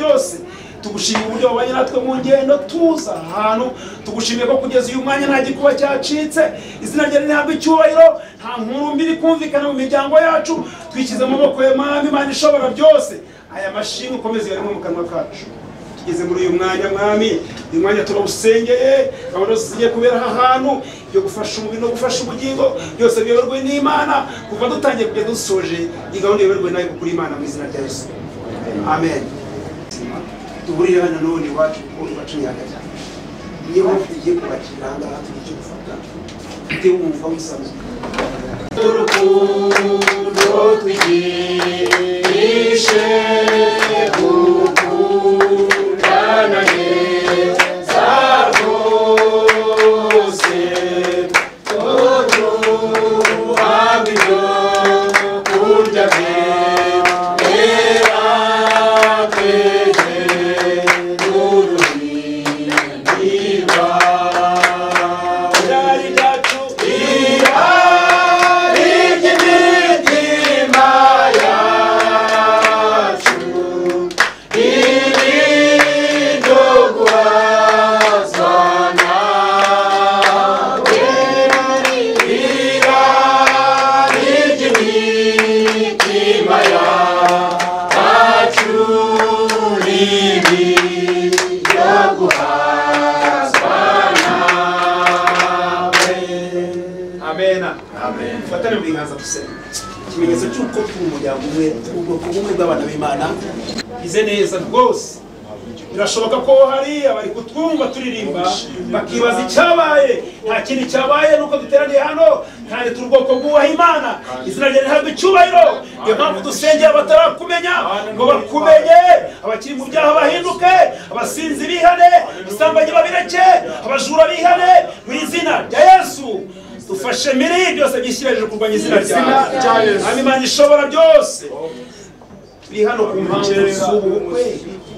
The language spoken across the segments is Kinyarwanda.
Byose tugushimiye uburyo wabanye natwe mu ngendo tuza ahantu, tugushimiye ko kugeza uyu mwanya nta gikuba cyacitse, izina ryawe rihabwe icyubahiro, nta nkuru mbi iri kumvikana mu miryango yacu, twishyize mu maboko ya Mwami Imana ishobora byose. Aya mashimwe ukomeze uyaremo mu kanwa kacu. Tugeze muri uyu mwanya Mwami, uyu mwanya turawusengeye, gahunda zose zigiye kubera aha hantu, yo gufasha umubiri no gufasha ubugingo, byose biyoborwe n'Imana, kuva dutangiye kugeza dusoje, iyi gahunda iyoborwe nayo kuri Imana mu izina rya Yesu. Amen. Duhurire hano none iwacu kuko iwacu ni hagati. Niyo mpamvu tugiye kubakira aha ngaha, tugiye gufata ujye wumva wisanzuye. Urukundo twigishe gukundana neza rwose, tuduhabwe ibyo kurya byera twege n'uruhimbi rwawe. Irari ryacu, Irari ry'imitima yacu, iryo guhazwa nawe. Irari ry'imitima yacu, iryo guhazwa nawe. Amen. Amen. Fatane mu biganza dusenge. Ikimenyetso cy'uko turi umuryango umwe, turi ubwoko bumwe bw'abana b'Imana. Ize neza rwose. Birashoboka ko hari abari kutwumva turirimba bakibaza icyabaye. Nta kindi cyabaye nuko duteraniye hano, kandi turi ubwoko bwubaha Imana. Izina ryawe rihabwe icyubahiro. Niyo mpamvu dusengera abatarakumenya ngo bakumenye, abakiri mu byaha bahinduke, abasinzi bihane, abasambanyi babireke, abajura bihane, mu izina rya Yesu. Dufashe miri byose byishyira hejuru kurwanya izina ryawe. Mwami Imana ishobora byose, turi hano ku mpamvu z'ubukwe.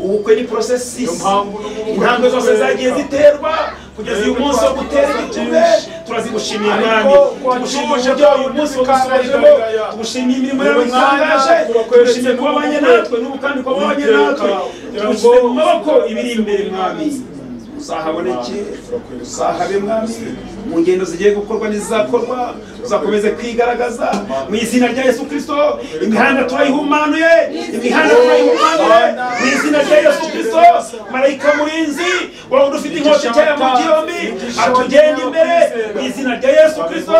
Ubukwe ni processes, intambwe zose zagiye ziterwa kugeza uyu munsi wo gutera igikumwe. Turazigushimiye Mwami, tugushimiye uburyo uyu munsi wadusohojemo, tugushimiye imirimo yawe itangaje, tugushimiye kuba wabanye natwe n'ubu kandi kuba wabanye natwe, tugushyize mu maboko ibiri imbere Mwami. Uzahaboneke, uzahabe Mwami, mu ngendo zigiye gukorwa n'izizakorwa, uzakomeze kwigaragaza mu izina rya Yesu Kristo. Imihanda turayihumanuye, imihanda turayihumanuye mu izina rya Yesu Kristo. Marayika murinzi wowe ufite inkota iteye mu gihombi atugenda imbere mu izina rya Yesu Kristo.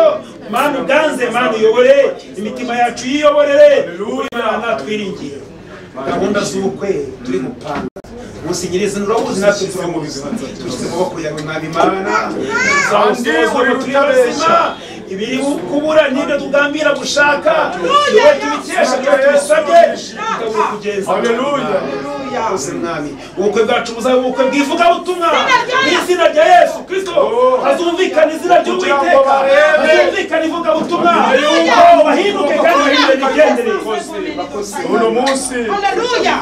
Mana uganze, Mana uyobore imitima yacu, yiyoborere Imana twiringiye. Gahunda z'ubukwe turi gupanga umunsi nyirizina urawuzi, natwe turamuzi, dushyize mu maboko yawe Mwami Imana. Tuzawusohoza turi bazima, ibiri kubura n'ibyo tugambira gushaka niwe tubikesha, niwe tubisabye, tukabura kugenza. Haleluya. Rwose Mwami, ubukwe bwacu buzaba ubukwe bw'ivugabutumwa mu izina rya Yesu Kristo. Hazumvikana izina ry'Uwiteka, hazumvikana ivugabutumwa, bahinduke kandi bahindure imigendere. Uno munsi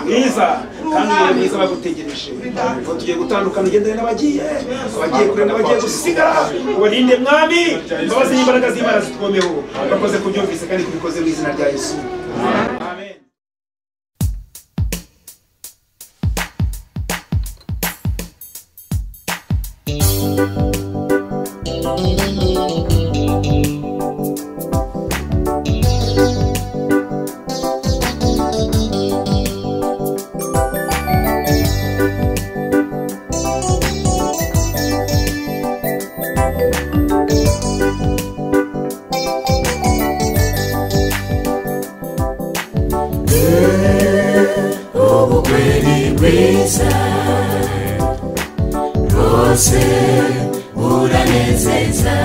mwiza kandi uri mwiza bagutegereje. Ngo tugiye gutandukana, ugendane n'abagiye, abagiye kure n'abagiye gusigara, ubarinde Mwami. Imbabazi n'imbaraga z'Imana zitwomeho. Urakoze kubyumvise kandi kubikoze mu izina rya Yesu. Amen. Ubukwe ni bwiza rwose buranezeza,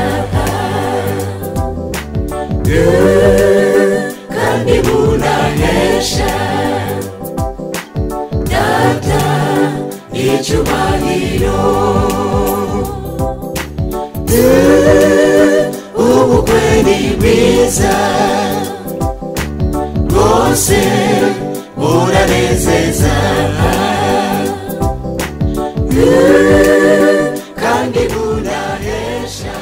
kandi bunahesha Data icyubahiro. Ubukwe ni bwiza rwose buranezeza, kandi bunahesha.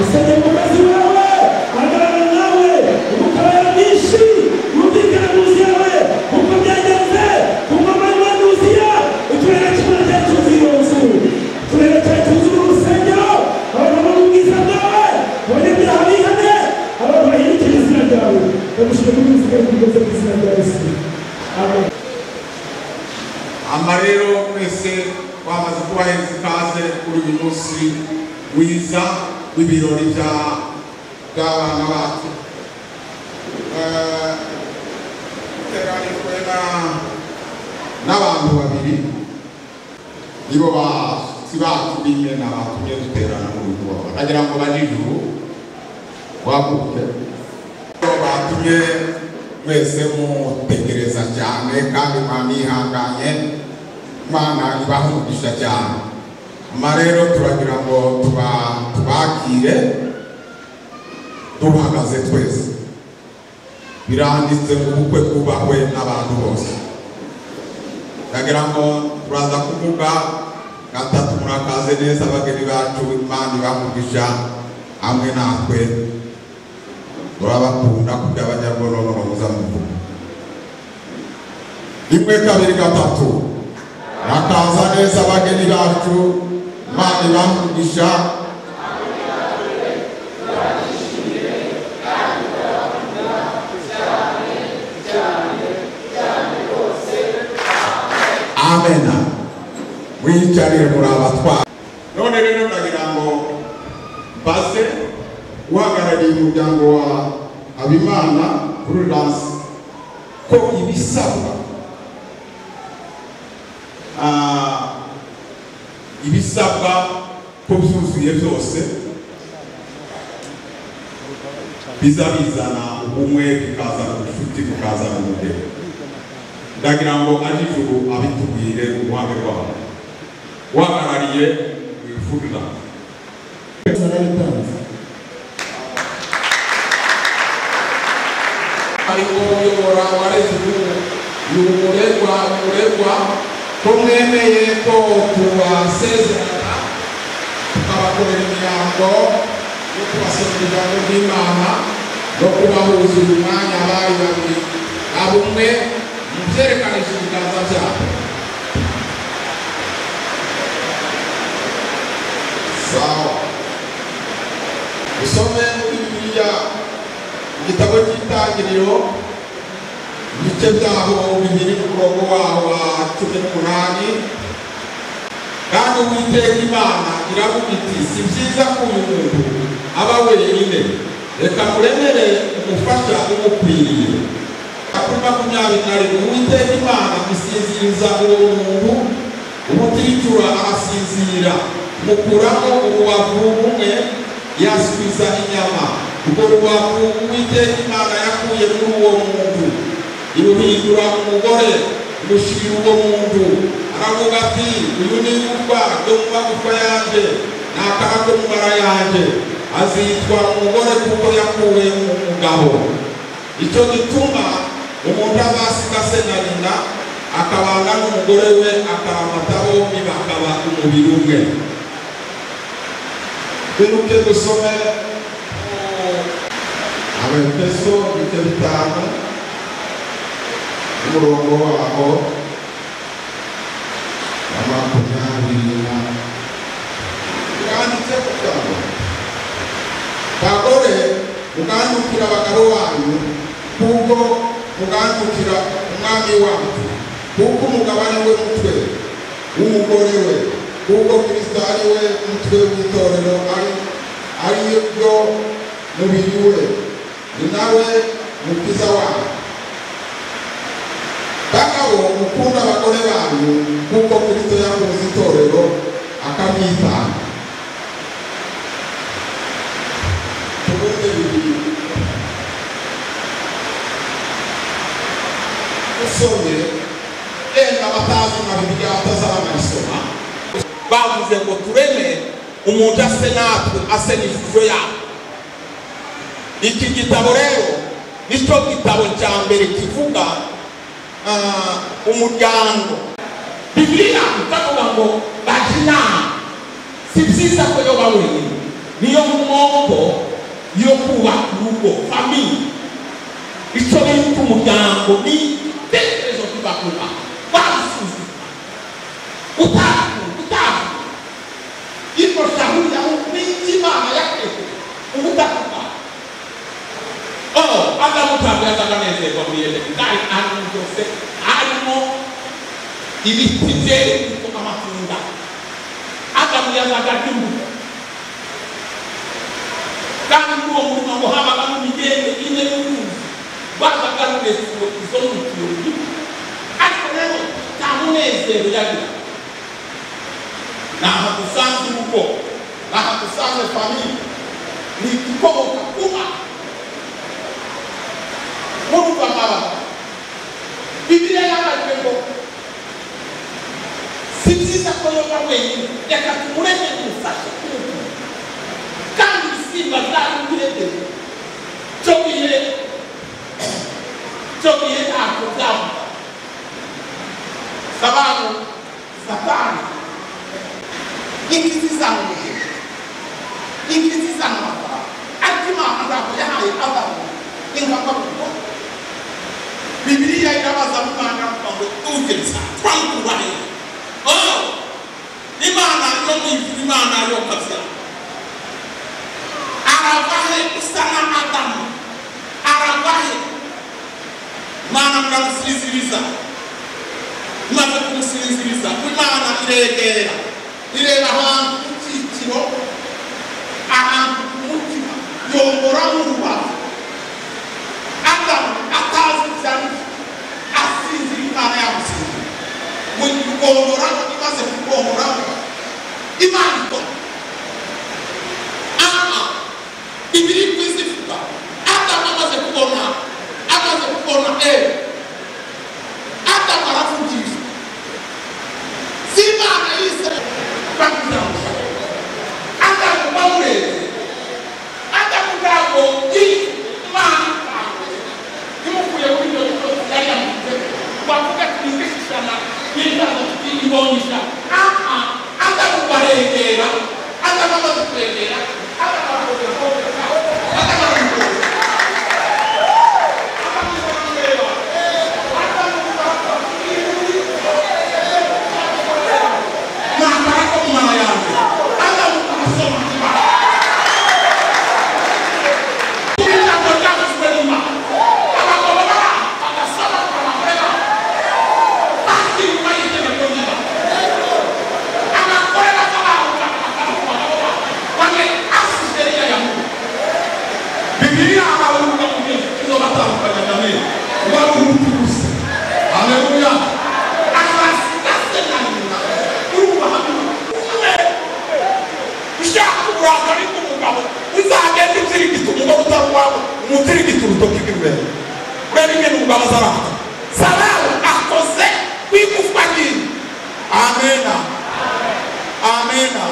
Usenge umukozi wawe ahagarara nawe umukabaya myinshi wumvikana mu nzu yawe kuko byagenze ku ngoma y'umwami Uziya. Uturere cy'Imana cyari cyuzuye iyo nzu, uturere cyari cyuzuye urusengero, abantu babona ubwiza bwawe, abanyabyaha bihane, abantu bahindukire izina ryawe. Ndagushimira ko ubwiza bwawe bugeze mu izina rya Yesu. Amen. Ama rero mwese bamaze kubahereza ikaze kuri uyu munsi mwiza w'ibirori by'abana bacu. Teranijwe n'abantu babiri nibo bashyitsi bacu b'imena batumye duterana muri uyu mugoroba. Ndagira ngo bajye ijuru waguke batumye mwese mutekereza cyane kandi mwanihanganye, Imana ibahe umugisha cyane. Ama rero turagira ngo tubakire duhagaze twese. Biranditse ngo ubukwe bwubahwe n'abantu bose. Ndagira ngo turaza kuvuga gatatu. Murakaze neza abageni bacu, Imana ibahe umugisha hamwe natwe. Turabakunda kubya abanyarwanda muzamuvuga. 1 2 3. Murakaza neza abageni bacu, Imana ibahe umugisha. Amena. Mwicarire murabatwara. None rero ndagira ngo mbaze uhagarariye umuryango wa Habimana Prudence ko ibisabwa ibisabwa ko byuzuye byose biza bizana ubumwe, bikazana ubucuti, bukazana umugeni. Ndagira ngo aje ijuru abitubwire uruhande rwabo. Uhagarariye Prudence. Ariko uyobora wareze umuregwa umuregwa ko mwemeye ko tubasezerana tukabakorera imihango yo kubasomera ijambo ry'Imana no kubahuza uyu mwanya bari babiri abumwe mubyerekanisha ibiganza byabo. Sawa. Usome muri Bibiliya igitabo cy'Itangiriro ibice byaho 2 n'umurongo waho wa 18. Kandi Uwiteka Imana iravuga iti si byiza ko uyu muntu aba wenyine, reka muremere umufasha umukwiriye. Kuri 21 Uwiteka Imana isinziriza uwo muntu umuticura arasinzira, mukuramo urubavu rumwe yasubiza inyama. Urwo rubavu Uwiteka Imana yakuye muri uwo muntu iruhindura umugore, imushyira uwo muntu. Aravuga ati uyu ni igufwa ryo mu magufa yanjye n'akara ko mu mara yanjye, azitwa umugore kuko yakuwe mu mugabo. Icyo gituma umuntu azasiga se na nyina akabana n'umugore we akaramata bombi bakaba umubiri umwe. Twiruke dusome Abefeso ibice 5 umurongo waho wa 24. Biranditse kugira ngo bagore mugandukira abagabo banyu kuko mugandukira umwami wacu, kuko umugabo ari we mutwe w'umugore we, kuko Kristo ari we mutwe w'itorero, ari ryo mubiri we, ni nawe mukiza wanyu. Bagabo mukunda abagore banyu kuko Kristo yakunze itorero akaryitanga. Tubumbe bibiri. Usomye enda batazi na Bibiliya batazanarisoma bavuze ngo tureme umuntu ase natwe ase n'ishusho yawe. Iki gitabo rero nicyo gitabo cya mbere kivuga umuryango. Bibiliya ikavuga ngo bajya inama, si byiza ko yoba wenyine, ni Niyo nkomoko yo kubaka urugo, famille. Icyo bita umuryango ni ibitekerezo biva ku Mana. Babisuzuma utavuga iko shauri yawe n'Imana yakwete ubutakuka. Oh, Adamu ntabwo yazaga anezerwa muri Edeni, bwari ahantu byose harimo ibiti byera imbuto amatunda. Adamu yazaga arya imbuto, kandi muri uwo murima ngo habagamo imigende ine y'uruzi rwazaga ruretse izo mbuto iyo murima, ariko rero nta munezero yagira. Ni aha dusanze urugo, ni aha dusanze famille, ni igikomoka ku Mana. Murumva amabara Bibiliya yabajwe ngo si byiza ko yoba wenyine, reka tumureke tumufashe kumukunda. Kandi ibisimba byari muri Edeni cyo gihe ntabwo byavuga. Sababu Satani ingizi zizana umugisha, ingizi zizana amafaranga, ariko Imana ntabwo yahaye Adamu ingamba kuko Bibiliya irabaza Imana ngo ugeza twamukura he? Oh, Imana yo mu ijuru, Imana yo kabyara arava he usa na Adamu? Arava he? Imana muramusinziriza, imaze kumusinziriza Imana iregera ireba ahantu ku cyiciro, ahantu ku mutima, yongora n'urubavu. Adamu atazi ibyo ari byo, asinzira, Imana yamusinzira mu kugongoramo. Imaze kugongoramo Imana ikora aha ibiri ku isi ivuga. Adamu amaze kubona Adamu aravugishwa, si Imana yise bakuzamusha. Adamu bamurebye, Adamu ntabwo Imana imukuye muri ibyo bitotsi yari yamukuze, wavuga ati ningishishana n'indaza ibonyisha. Aha Adamu baregera, Adamu amaze kuregera, Adamu arakomeza, Adamu arakomeza, Adamu baramureba, Adamu nambara ko mu mara yanjye. Adamu arasoma ijambo ryavuzwe n'Imana. Abagabo bara bagasoma abagore babo basi nyuma y'itegeko ry'Imana. Abagore bakabahuka bakabakwa abagabo babo wameasi sheria ya Mungu. Bibiliya abahuka mu gihe kizobatandukanya na mwe wari ubutuzi. Haleluya. Abasiga na nyina urubaha umwe ushaka uburakari bw'umugabo uzagenda uzirigita umugore utari uwawe, umuzirigita urutoki rw'imbere, urebe ingene umugabo azaraka. Sarawu akoze ku igufwa ry'inka. Amena, amena.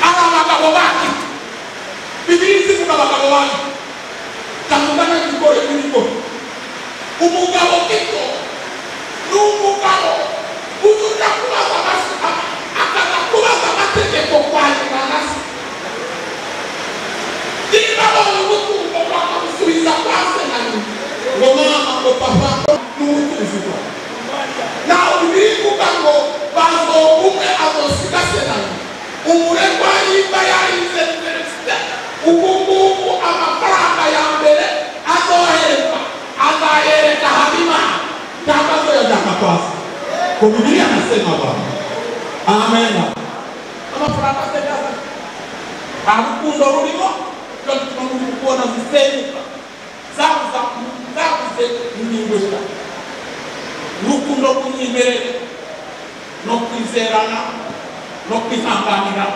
Aba bagabo bakita Bibiliya izivuga abagabo bakita tandukana n'ibigori n'ibigori. Umugabo gito ni umugabo uzuja kubaza akaza kubaza amategeko kwa nyina na se. Niba abonye umutungo bakamusubiza kwa se na nyina, ngo mama ngo papa n'ubutunzi bwawe. Naho Bibiliya ivuga ngo bazoba umwe azosiga se na nyina. Umuregwa nimba yarize universite, ubu ngubu amafaranga ya mbere azoherwa azayereka Habimana cyangwa azoyajyana kwa se. Ko Bibiliya anasema Bwana. Amena. Amafaranga se yaza nta rukundo rurimo, cyo gituma muri kubona zisenyuka zabuze ingingo eshatu: urukundo rw'umwimerere, no kwizerana, no kwihanganira.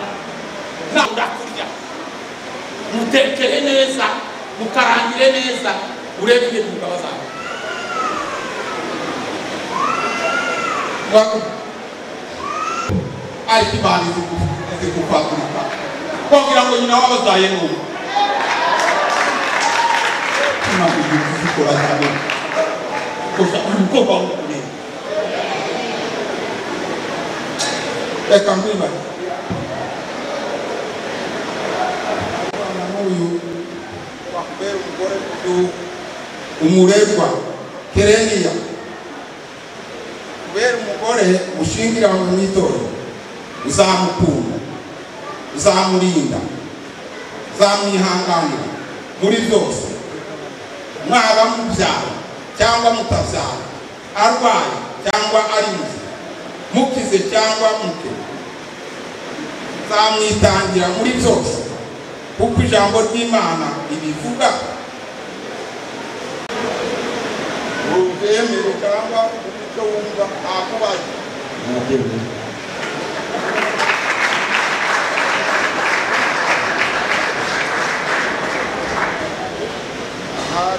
Ntabwo kurya mutekere neza, mukarangire neza, urebe ibintu umugabo azaba. Ariko Imana izi kukwagurika kugira ngo nyina w'abazaye n'ubu zikora cyane gusa umukobwa w'umugore. Reka nkwibare. Umurerwa Kereniya kubera umugore mushingiranwe mu itorero, uzamukunda, uzamurinda, uzamwihanganira muri byose, mwaba mubyara cyangwa mutabyara, arwaye cyangwa ari muzima, mukize cyangwa muke, uzamwitangira muri byose, kuko ijambo ry'Imana ribivuga. Ubyemere cyangwa icyo wumva ntakubaye.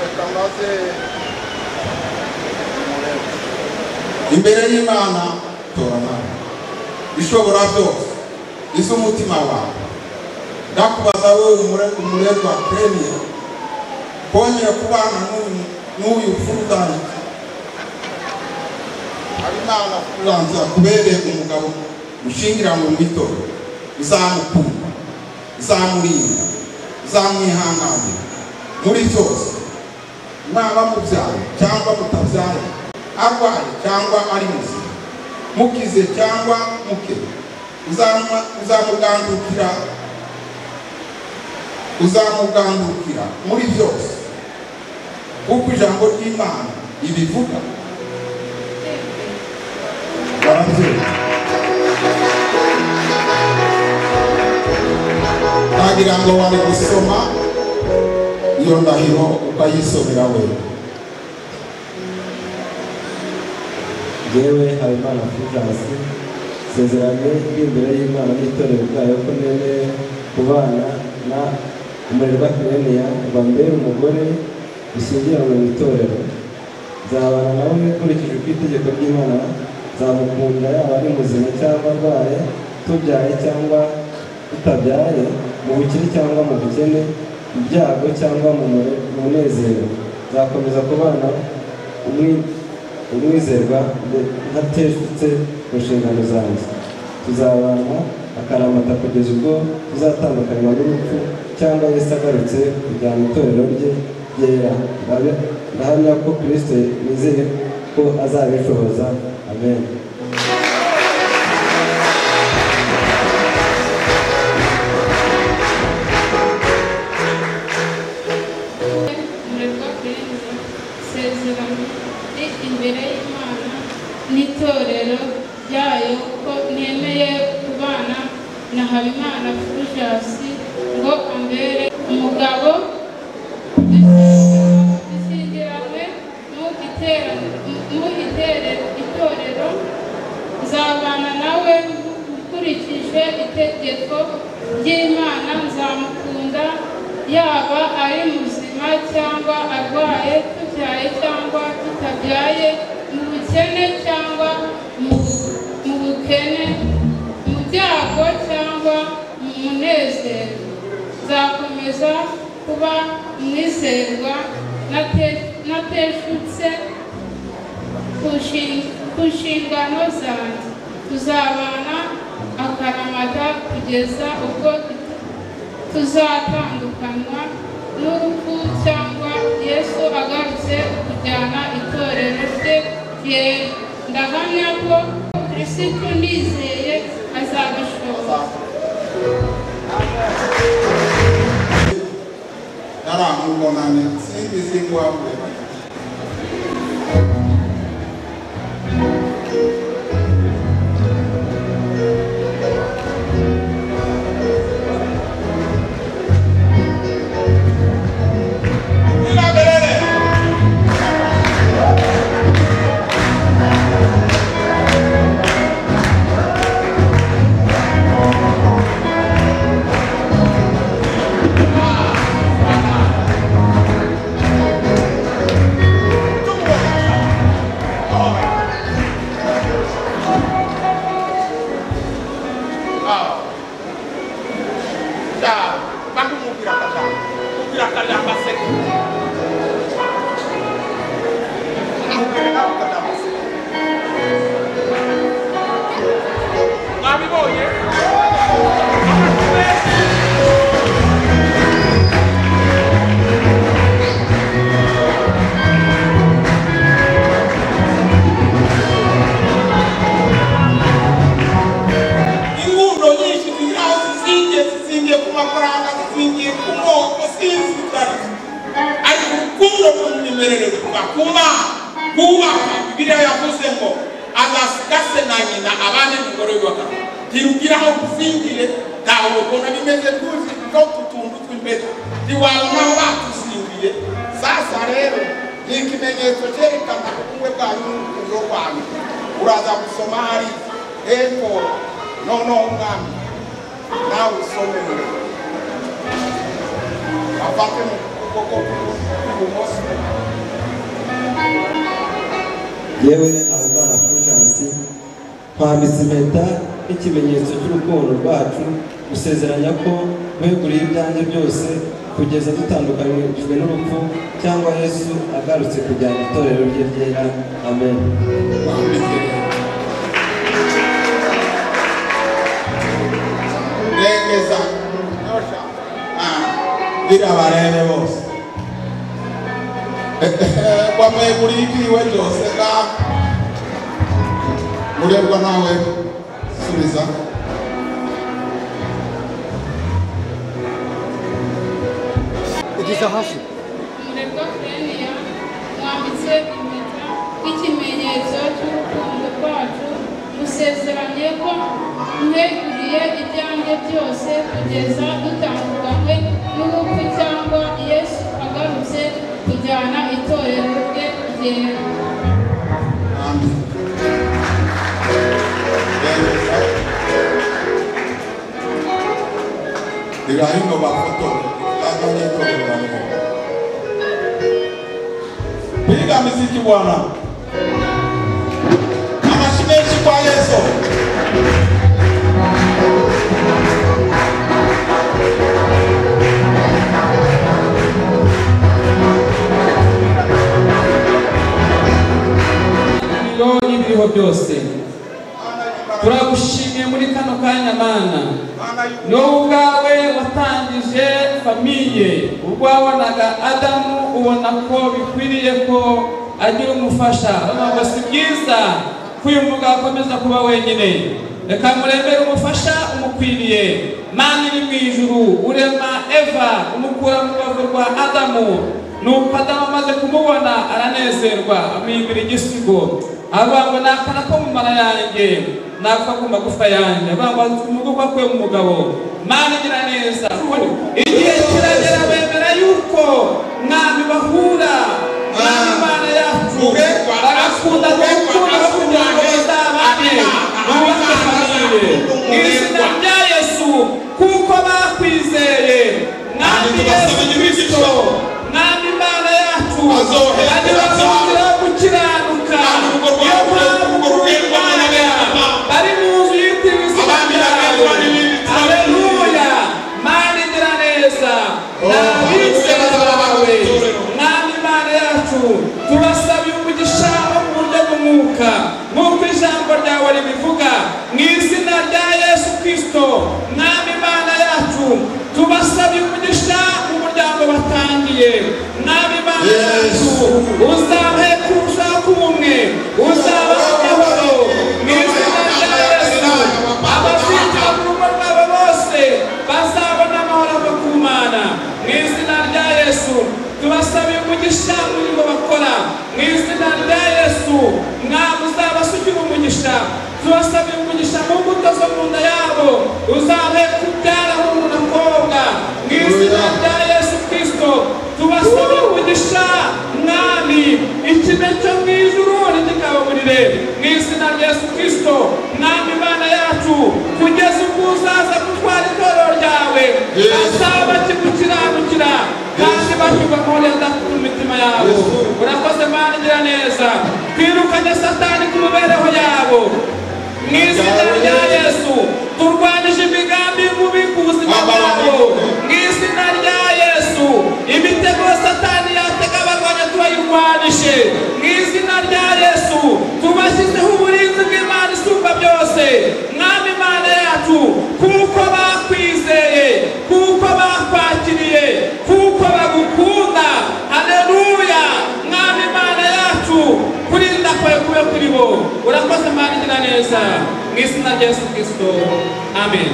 Reka maze imbere y'Imana tora nawe ishobora byose iz'umutima wawe. Ndakubaza wowe Umurerwa Kereniya, kongera kubana n'uyu Fulgence Habimana Fulgence akubereye umugabo mushingiranwe mu itorero, uzamukunda, uzamurinda, uzamwihanganira muri byose, mwaba mubyaye cyangwa mutabyaye, arwaye cyangwa ari muzima, mukize cyangwa muke, uzamugandukira muri byose, kuko ijambo ry'Imana ribivuga. Barabyemera. Nagira ngo wari gusoma iyo ndahiro ukayisomera wewe. Jyewe Habimana Fulgence nsezeranye imbere y'Imana n'itorero ryayo ko nemeye kubana na Umurerwa Kereniya ngo ambere umugore dushyingiranwe mu itorero. Nzabana nawe nkurikije uko itegeko ry'Imana, nzamukunda yaba ari muzima cyangwa arwaye, tubyaye cyangwa tutabyaye, mu bukire cyangwa mu bukene, mu byago cyangwa mu munezero. Nzakomeza kubana umwizerwa ntateshutse ku nshingano zanjye. Tuzabana akaramata kugeza ubwo tuzatandukanywa n'urupfu cyangwa Yesu agarutse kujyana itorero rye ryera. Ndahamya ko Kristo nizeye ko azabishoboza. Amen. Umurerwa Kereniya nsezeranye imbere y'Imana n'itorero ryayo ko nemeye kubana na Habimana Fulgence ngo ambere umugabo dushyingiranwe mu itorero. Nzabana nawe nkurikije itegeko ry'Imana, nzamukunda yaba ari muzima cyangwa arwaye, tubyaye cyangwa tutabyaye, mu bukene cyangwa mu bukene, mu byago cyangwa mu munezero. Nzakomeza kuba umwizerwa nateshutse ku nshingano zanjye. Tuzabana akaramata kugeza ubwo tuzatandukanywa n'urupfu cyangwa Yesu agarutse kujyana itorero rye ryera. Ndahamya ko Kristo nizeye azabishobora. Naramubonane sinzi ngo wamureba. Zizingiye ku mafaranga, zizingiye ku moko, sinzi ibyo ari byo. Ariko urukundo rw'umwimerere ruva ku Mana. Kubaka Bibiliya yavuze ngo azasiga se na nyina abane n'umugore we bakaba. Ntirugira aho ruzingire, ntaho ubona bimeze tuzi ko utuntu tw'imbere ntiwabona aho batuzingiye. Sasa rero ni ikimenyetso cyerekana ubumwe bwanyu n'urukundo rwanyu. Uraza gusoma hari hepfo noneho umwami nawe usome mure afate mu kuboko kw'ibumoso. Yewe Habimana Fulgence, nkwambitse impeta nk'ikimenyetso cy'urukundo rwacu, gusezeranya ko weguriye ibyanjye byose kugeza dutandukanyijwe n'urupfu cyangwa Yesu agarutse kujyana itorero rye ryera. Amen. Regeza nyosha bira barebe bose wamweguriye ibyiwe byose ga murerwa nawe subiza. Igeza hafi. Umurerwa Kireniya, mwambitse impeta nk'ikimenyetso cy'urukundo rwacu, musezeranye ko mweguriye ibyanjye byose kugeza dutandukanywe n'urupfu cyangwa Yesu agarutse kujyana itorero rye ryera. Birahino bafotore piga miziki bwana, amashyi menshi kwa Yesu. N'ibiriho byose turagushimiye muri kano kanya Mana. Wowe ubwawe watangije famiye, ubwo wabonaga Adamu ubona ko bikwiriye ko agira umufasha. Ngo si byiza ko uyu mugabo akomeza kuba wenyine, reka muremere umufasha umukwiriye. Mana iri mu ijuru, urema Eva umukura mu rubavu rwa Adamu. Nuko Adamu amaze kumubona aranezerwa, amuhimbira igisigo avuga ngo nakana ko mu mara yanjye napfa ku magufa yanjye, avuga ngo umugufa kwe umugabo. Mana igira neza, igihe kiragera bemera yuko mwami bahura, mwami Imana yacu bagakunda gukunda kugira ngo bazabane bubake famiye mu izina rya Yesu, kuko bakwizeye mwami Yesu Kristo, mwami Imana yacu agira gukiranuka. Iyo mpamvu Imana bari mu nzu yitiriwe izina ryawe. Haleluya. Mana igira neza, n'abizera bawe mwami Imana yacu tubasabiye umugisha wo mu buryo bw'umwuka nk'uko ijambo ryawe ribivuga mu izina rya Yesu Kristo. Mwami Imana yacu tubasabiye umugisha mu muryango batangiye. Mwami Imana yacu uzabahe kurushaho kuba umwe, uzabahe amahoro mu izina rya Yesu. Abazinjira mu rugo rwabo bose bazabona amahoro ava ku Mana mu izina rya Yesu. Tubasabiye umugisha mu mirimo bakora mu izina rya Yesu. Mwami uzabasukire umugisha, tubasabiye umugisha mu mbuto zo mu nda yabo, uzabahe kubyara hungu na kobwa mu izina rya Yesu Kristo. Tubasabiye umugisha mwami, ikime cyo mu ijuru ntigikababurire mu izina rya Yesu Kristo. Mwami Imana yacu, kugeza ubwo uzaza gutwara itorero ryawe, bazaba bakigukiranukira kandi bashyirwa amahoro ya Data mu mitima yabo. Urakoze Mana igira neza, twirukanye Satani ku mibereho yabo mu izina rya Yesu. Turwanije imigambi mibi ku buzima bwabo mu izina rya Yesu. Imitego Satani yatega abarwanya turayirwanije mu izina rya Yesu. Tubashyizeho uburinzi bw'Imana isumba byose. Mwami Imana yacu, kuko bakwizeye, kuko bakwakiriye, kuko bagukunda. Haleluya. Mwami Imana yacu, kurinda kwawe kube kuri bo. Urakoze Mana igira neza mu izina rya Yesu Kristo. Amen.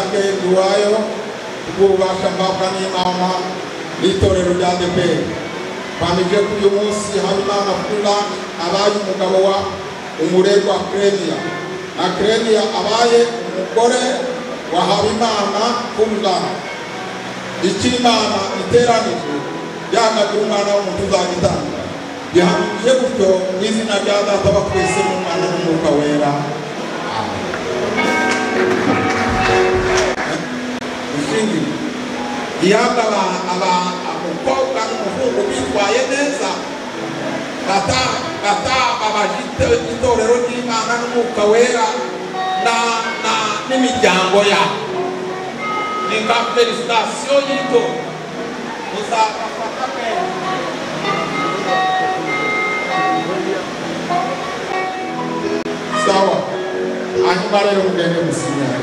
Jacques Nduwayo kubw'ububasha mpabwa n'Imana n'itorero rya ADEPR. Mpamije ko uyu munsi Habimana Fulgence abaye umugabo wa Umurerwa Clenia, na Clenia abaye umugore wa Habimana Fulgence. Icyo Imana iteranije yakagira umwana w'umuntu uzagitanga. Bihamije gutyo mu izina rya Data wa twese n'Umwana n'Umwuka Wera. Amen. Ushingiye ihabwa abakobwa n'umuhungu bitwaye neza, batababaje itorero ry'Imana n'Umwuka Wera n'imiryango yabo. Ni nka felicitasiyo y'itorero muzabafata kenshi. Sawa, hanyuma rero mugende musinya.